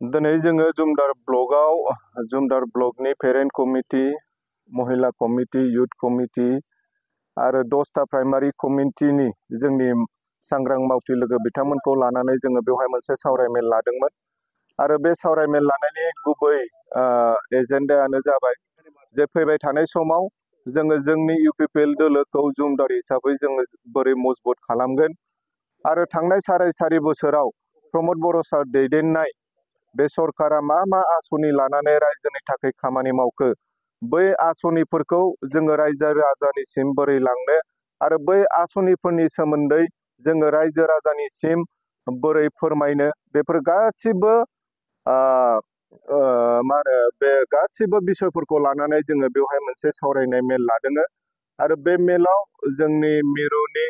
दिनै जोङो जुमदार ब्लकनि parent committee, महिला कमिटि, युथ कमिटि आरो 10टा प्राइमारि कमिटिनि जोंनि सांग्रां मावथि लोगो बिथांमोनखौ लानानै जोङो बेवहाय मोनसे सावरायमेल लादोंमोन। आरो बे सावरायमेल लानायनि गुबै एजेन्डायानो जाबाय जे फैबाय थानाय समाव जोङो जोंनि UPPL दोलोखौ जुमदार हिसाबै जोङो बोरै मजबुत खालामगोन आरो थांनाय साराय बोसोराव प्रमद बर' सार दैदेननाय बे सरकारा मा मा आसनि लानानै रायजोनि थाखाय खामानि मावखो, बै आसनिफोरखौ जोङो रायजो राजानिसिम बोरै लांनो आरो बै आसनिफोरनि सोमोन्दै जोङो रायजो राजानिसिम बोरै फोरमायनो, बेफोर गासिबो बे गासिबो बिसयफोरखौ लानानै जोङो बेवहाय मोनसे सावरायनाय मेल लादों। आरो बे मेलाव जोंनि मिरुनि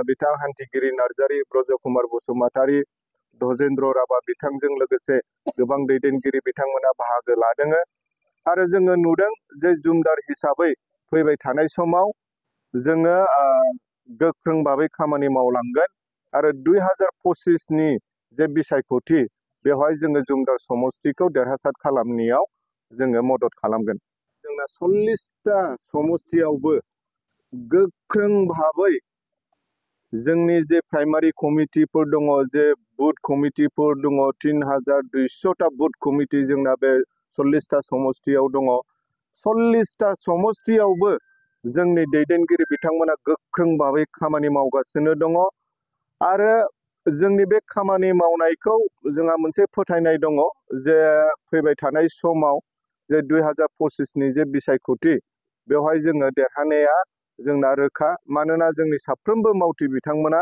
बिथां हान्थिगिरि नार्जारि, ब्रज कुमार बसुमतारी, धजेन्द्र राभा बिथांजों लोगोसे गोबां दैदेनगिरि बिथांमोना बाहागो लादों। आरो जोङो नुदों जे जुमदार हिसाबै फैबाय थानाय समाव जोङो गोख्रों भाबै खामानि मावलांगोन आरो 2025नि जे बिसायख'थि बेवहाय जोङो जुमदार समष्टिखौ देरहासार खालामनायाव जोङो मदद खालामगोन। जोंना 40टा समष्टियावबो गोख्रों भाबै जोंनि जे प्राइमारि कमिटिफोर दङ, जे बुथ कमिटिफोर दङ, 3200टा बुथ कमिटि जोंना बे 40टा समष्टियाव दङ। 40टा समष्टियावबो जोंनि दैदेनगिरि बिथांमोना गोख्रों भाबै खामानि मावगासिनो दङ। आरो जोंनि बे खामानि मावनायखौ जोंहा मोनसे फोथायनाय दङ जे फैबाय थानाय समाव जे 2025नि जे बिसायख'थि बेवहाय जोङो देरहानाया जोंना रोखा, मानोना जोंनि साफ्रोमबो मावथि बिथांमोना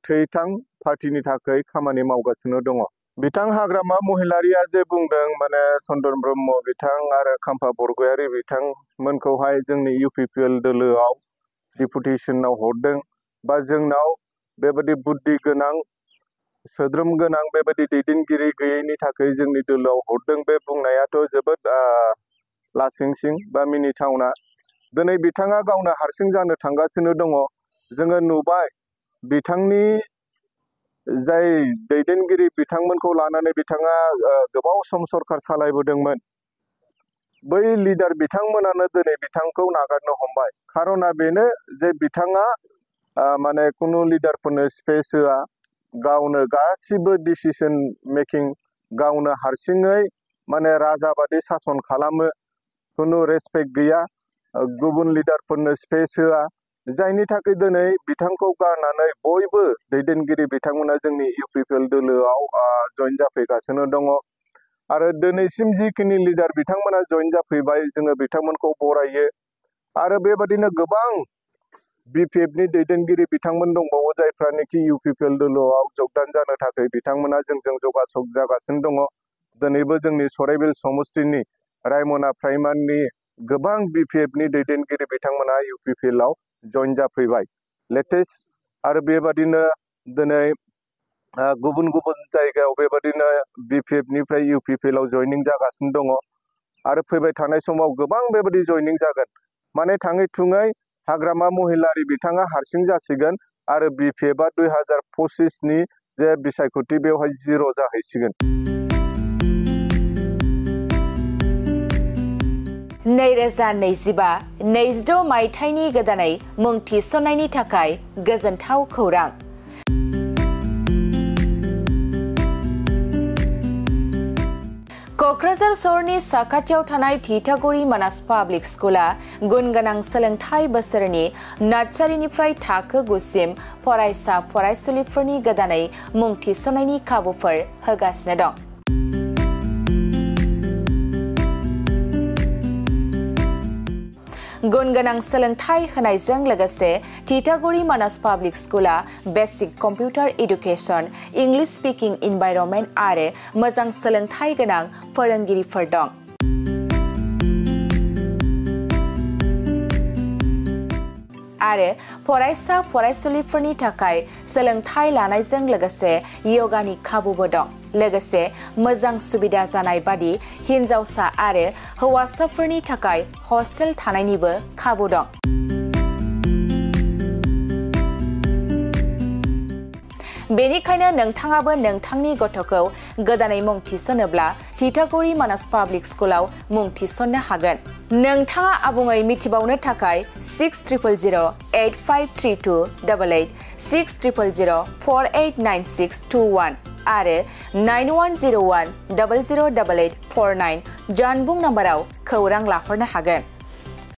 थै-थां पार्टिनि थाखाय खामानि मावगासिनो दङ। बिथां हाग्रामा महिलारिया जे बुंदों माने चन्दन ब्रह्म बिथां आरो खाम्फा बरगयारि बिथांमोनखौहाय जोंनि UPPL दोलोआव डिपुटेसनाव हरदों बा जोंनाव बेबायदि बुद्धि गोनां, सोद्रोम गोनां बेबायदि दैदेनगिरि गैयैनि थाखाय जोंनि दोलोआव हरदों, बे बुंनायाथ' जोबोद लासिंसिं बा मिनिथावना। दिनै बिथाङा गावनो हारसिं जानो थांगासिनो दङ। जोङो नुबाय बिथांनि जाय दैदेनगिरि बिथांमोनखौ लानानै बिथाङा गोबाव सम सरकार सालायबोदोंमोन, बै लिडार बिथांमोनानो दिनै बिथांखौ नागारनो हमबाय। खारना बेनो जे बिथाङा माने खुनु लिडारफोरनो स्पेस होआ, गावनो गासिबो डिसिसन मेकिं गावनो हारसिङै माने राजाबादि सासन खालामो, खुनु रेसपेक्ट गैया, गुबुन लिडारफोरनो स्पेस होआ, जायनि थाखाय दिनै बिथांखौ गारनानै बयबो दैदेनगिरि बिथांमोना जोंनि UPPL दोलोआव जइन जाफैगासिनो दङ। आरो दिनैसिम जिखिनि लिडार बिथांमोना जइन जाफैबाय, जोङो बिथांमोनखौ बरायो। आरो बेबादिनो गोबां BPFनि दैदेनगिरि बिथांमोन दंबावो जायफ्रानोखि UPPL दोलोआव जगदान जानो थाखाय बिथांमोना जोंजों जगाजग जागासिनो दङ। दिनैबो जोंनि सराइबिल समष्टिनि रायमना प्राइमारिनि गोबां BPFनि दैदेनगिरि बिथांमोना UPPLआव जइन जाफैबाय लेटेस्ट। आरो बेबादिनो दिनै गुबुन गुबुन जायगायाव बेबादिनो BPFनिफ्राय UPPLआव जइनिं जागासिनो दङ। आरो फैबाय थानाय समाव गोबां बेबायदि जइनिं जागोन। माने थाङै थुङै हाग्रामा महिलारि बिथाङा हारसिं जासिगोन आरो BPFआ 2025नि जे बिसायख'थि बेवहाय जिर' जाहैसिगोन। 2025-26 मायथाइनि गोदानै मुं थिसननायनि थाखाय गोजोनथाव खौरां। क'क्राझार सहरनि साखाथियाव थानाय थिथागुरि मानास पाब्लिक स्कुला गुन गोनां सोलोंथाइ बोसोरनि नार्सारिनिफ्राय थाखो 9सिम फरायसा फरायसुलिफोरनि गोदानै मुं थिसननायनि खाबुफोर होगासिनो दं। गुन गोनां सोलोंथाइ होनायजों लोगोसे थिथागुरि मानास पाब्लिक स्कुला basic computer education, English speaking environment आरो मोजां सोलोंथाइ गोनां फोरोंगिरिफोर दं। आरो फरायसा फरायसुलिफोरनि थाखाय सोलोंथाइ लानायजों लोगोसे यगानि खाबुबो दं। लोगोसे मोजां सुबिदा जानाय बादि हिन्जावसा आरो हौवासाफोरनि थाखाय हस्टेल थानायनिबो खाबु दं। बेनिखायनो नोंथाङाबो नोंथांनि गथ'खौ गोदानै मुं थिसनोब्ला थिथागुरि मानास पाब्लिक स्कुलाव मुं थिसननो हागोन। नोंथाङा आबुङै मिथिबावनो थाखाय 6000853288 6000489621 आरो 9101008849 जानबुं नाम्बाराव खौरां लाहरनो हागोन।